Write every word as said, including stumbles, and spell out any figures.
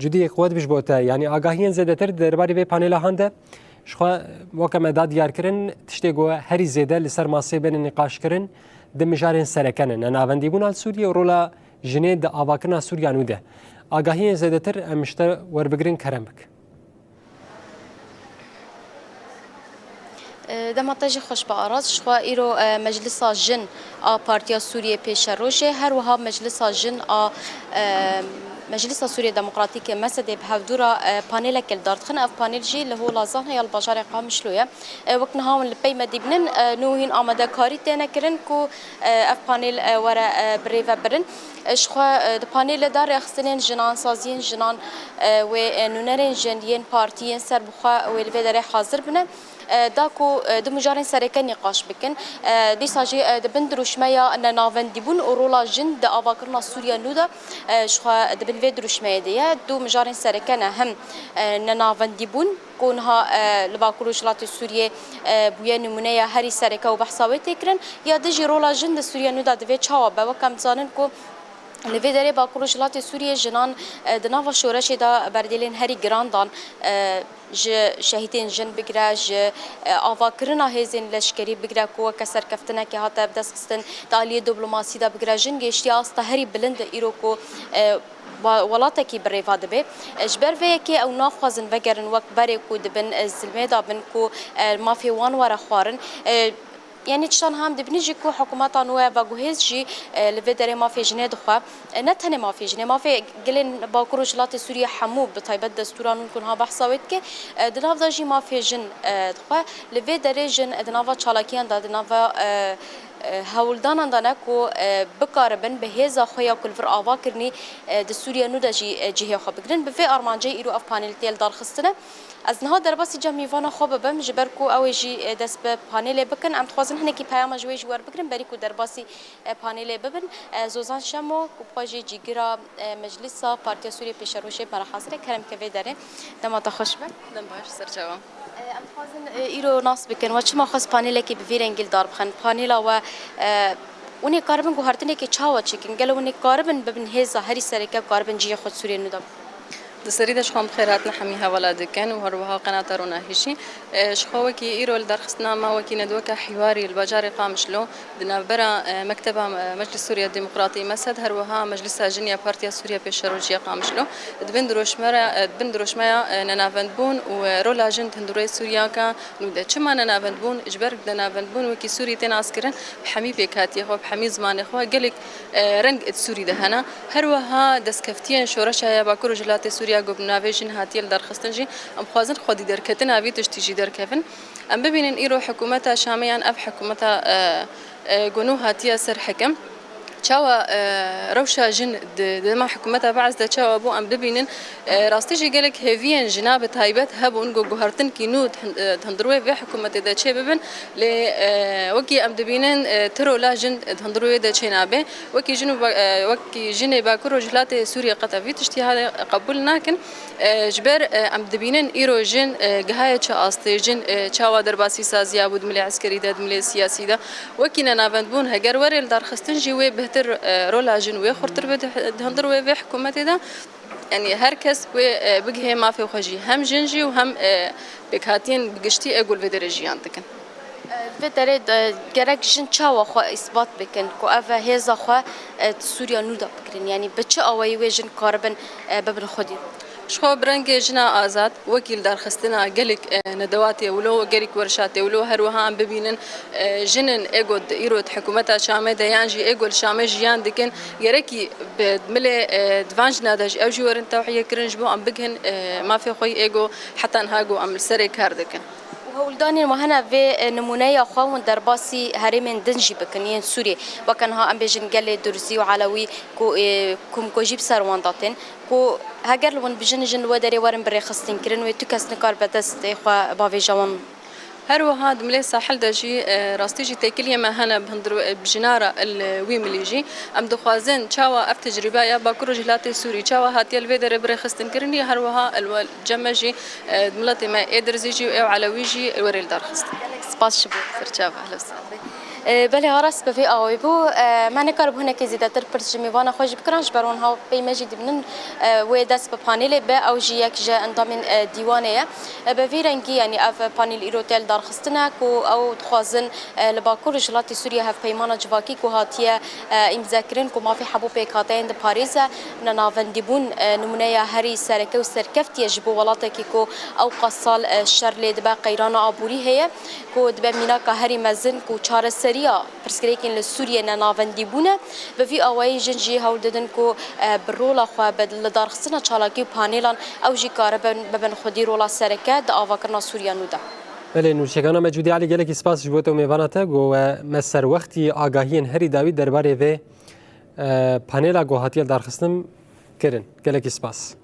Cudiyê qewet bi ji bo te. Yanî agahiyên zêdetir di derbarê vê panêla han de, ji xwe weke me da diyar kirin, tiştê ku herî zêde li ser masê bêne nîqaş kirin, di mijarên sereke ne, nenavendîbûna li Sûriyê û rola jinê di avakirina Sûriya nû de. Agahiyên zêdetir em ji te werbigirin, kerem bik. Dema te jî xweş be Aras. Ji xwe îro, e, Meclisa Jin a Partiya Sûriyê Pêşerojê, her wiha Meclisa Jin a, e, Meclisa Sûriyê Demokratîk ê, mesedê, bi hevdû re, e, panêlekê li dar dixin. Ev panêl jî li Hola Zan heye, li bajarê Qamişlo ye. E, wek niha hûn li pey me dibînin, e, nû hîn amadekarî têne kirin ku, e, ev panêl, e, were, e, birêve birin. E, ji xwe, e, di panêlê de rêxistinên jinan, saziyên jinan, e, wê, e, nûnerên jin yên partiyên serbixwe wê li vê derê hazir bine. E, da ku, e, du mijarên sereke nîqaş bikin. E, dîsa jî, e, di bin dirûşmeya nenavendîbûn û rola jin di avakirina Sûriya nû de, e, ji xwe di bin vê dirûşmeyê de ye. Du mijarên sereke ne, hem, e, nenavendîbûn ku niha, e, li Bakur Rojhilatê Sûriyê, e, bûye nimûneya herî sereke û behsa wê tê kirin, ya di jî rola jin di Sûriya nû de divê çawa be. Wek em dizanin ku li vê derê Bakur Rojhilatê Sûriyê jinan, e, di nava şoreşê de berdêlên herî giran dan, e, ji şehîdên jin bigire, ji, e, avakirina hêzên leşkerî bigire ku weke serkeftinekê hate bidestxistin, di aliyê diplomasî de bigire, jin gêştiye asta herî bilind îro ku, e, wa-, welatekî bi rêva dibe. E, ji ber vê yekê ew naxwazin vegerin wek berê ku dibin, e, zilmê de bin ku, e, mafê wan were xwarin. E, Yanî tiştan hem dibînin jî ku hikûmeta nû ya veguhêz jî, e, li vê derê mafê jinê dixwe. E, ne tenê mafê jinê, mafê gelên Bakur Rojhilatê Sûriyê hemû, bi taybet destûra nû ku niha behsa wê dike, e, di nav de jî mafê jin, e, dixwe. Li vê derê jin, e, di nava çalakiyan de, di nava, e, e, hewldanan de ne ku, e, bikaribin bi hêza xwe ya ku li vir ava kirinî, e, di Sûriya nû de jî, e, cihê xwe bigirin. Bi vê armancê îro ev panel tê lidarxistine. Ez niha derbasî cem mîvana xwe bibim, ji ber ku ew ê jî, e, dest bi panêlê bikin. Em dixwazin hinekî peyama ji wê jî werbigirin, berî ku derbasî, e, panêlê bibin. E, Zozan Şemo, ku bi xwe jî cîgira, e, Meclisa Partiya Sûriyê Pêşerojê me re hazir e, kerem ke vê derê. Dema te xweş be. Dem baş, serçawa. E, em dixwazin, e, îro nas bikin, we çima xwest panêlekî bi vî rengî li dar bixin? Panêla we, e, hûn ê karibin guhertinekê çawa çêkin? Gelo hûn ê karibin bibin hêza herî sereke, karibin cihê xwe di Sûriyê nû de bixin? Di serî de ji xwe bi xêr hatin hemî hevala dikin û her wiha qenata Ronahî jî. E, ji xwe wekî îro li darxistina me wekî nedweke hîwarî li bajarê Qamişlo di navbera, e, mekteba, e, Meclis Sûriya Demokratî, mesed, her wiha Meclisa Jin ya Partiya Sûriya Pêşerojî ya Qamişlo di bin dirûşme re, e, di bin dirûşmeya, e, nenavendbûn û, e, rola jin di hundirwê Sûriyaka nû de. Çima nenavendbûn? Ji ber nenavendbûn wekî Sûrî tê naskirin, bi hemî pêkhatiyê xwe, bi hemî zimanê xwe gelek, e, reng di Sûrî de hene. Her wiha destkeftiyên şoreşa ya Bakur û Rojhilatê Sûriya ku bi navê jin hatiye lidarxistin jî, em dixwazin xwedî derketina vî tiştî jî derkevin. Em bibînin îro hikûmeta Şamê yan ev hikûmeta, e, e, ku nû hatiye ser hikim. Çawa, e, rewşa jin di, di dema hikûmeta Be'es de çawa bû, em bibînin. E, rastî jî gelek hêviyên jina bi taybet hebûn ku guhertinkî nû di hin-, e, di hundirwê vê hikûmetê de çê bibin. Lê, e, wekî em dibînin, e, ti rola jin di hundirwê de çê nabe. Wekî jin û ba-, e, wekî jinê Bakur Rojhilatê Sûriyê qet ev vî tiştî hale qebûl nakin. E, ji ber, e, em dibînin îro jin, e, gihaye çi astê, jin, e, çawa derbasî saziya bû di milê eskerî de, di milê siyasî de. Wekî nenavendbûn heger were lidarxistin jî wê bihtir, e, rola jin wê xurtir be di, di hundir wê vê hikûmetê de. Yanî her kes wê, e, bigihê mafê xwe jî, hem jin jî û hem, e, pêkhatiyên bi giştî ê ku li vê derê jiyan dikin. Li vê derê de gerek jin çawa xwe îsbat bikin ku ev hêza xwe, e, di Sûriya nû de bigirin? Yanî bi çi awayî wê jin karibin, e, bibin xwedî? Ji xwe bi rengê jina azad, wekî lidarxistina gelek, e, nedewatê wilo, gelek werşatê wilo, her wiha em bibînin, e, jinên ê ku di îro di hikûmeta Şamê de yan jî ê ku li Şamê jiyan dikin, gerekî bi milê, e, di van jina de jî ew jî werin tewhiye kirin, ji bo em bigihin, e, mafê xwe yê ê ku heta niha ku em li serê kar dikin. Û hewldanên we hene vê, e, nimûneya xwe hûn derbasî herêmên din jî bikin, yên Sûriyê. Weke niha em bêjin gelê Durzî û Elewî ku, e, komkujî bi ser wan de tên, ku heger li hûn bijin jin li wê derê werin birêxistinkirin, wê tu kes nikaribe destê xwe bavêje wan. Her wiha di milê sahil de jî, e, rastî jî têkiliyê me hene bi hundir, e, bi jina re li wî milî jî. Em dixwazin çawa ev tecrîbe ya Bakur Rojhilatê Sûrî çawa hatiye li vê derê birêxistinkirinî, her wiha li we cem me jî, e, di miletê me ê Dirzî jî û ê Elewî jî were li dar xistin. Gelek spas ji bo. Serçava, ehlen we sehlen. E, belê, ha, rast bi vê awayî bû. E, me nekaribû hinekî zêdetir pirs ji mêvana xwe jî bikirin, ji ber wan ha pey me jî dibînin, e, wê dest bi panelê be, ew jî yek ji endamên, e, dîwanê ye. E, bi vî rengî, yanî ev panel îro tê lidarxistin e ku ew dixwazin, e, li Bakur Rojhilatê Sûriye hevpeymana civakî ku hatiye, e, îmzekirin ku mafê hemû pêkhateyên diparêze, nenavendîbûn, e, nimûneya herî sereke û serkeftî ye ji bo welatekî ku ew qas sal, e, şer lê dibe, qeyrana aborî heye, ku dibe mînaka herî mezin ku çareseriya pirsgirêkên li Sûriyê nenavendî bûne. Bi vî awayî jin jî hewl didin ku, e, bi rola xwe, bi lidarxistina çalakî û panêlan ew jî karibin bibin xwedî rola sereke di avakirina Sûriya nû de. Belê, Nûrçekana me Cûdî Elî, gelekî spas ji bo te û mêvana te ku we me serwextî agahiyên herî dawî derbarê vê, e, panêla ku hatiye lidarxistin kirin. Gelekî spas.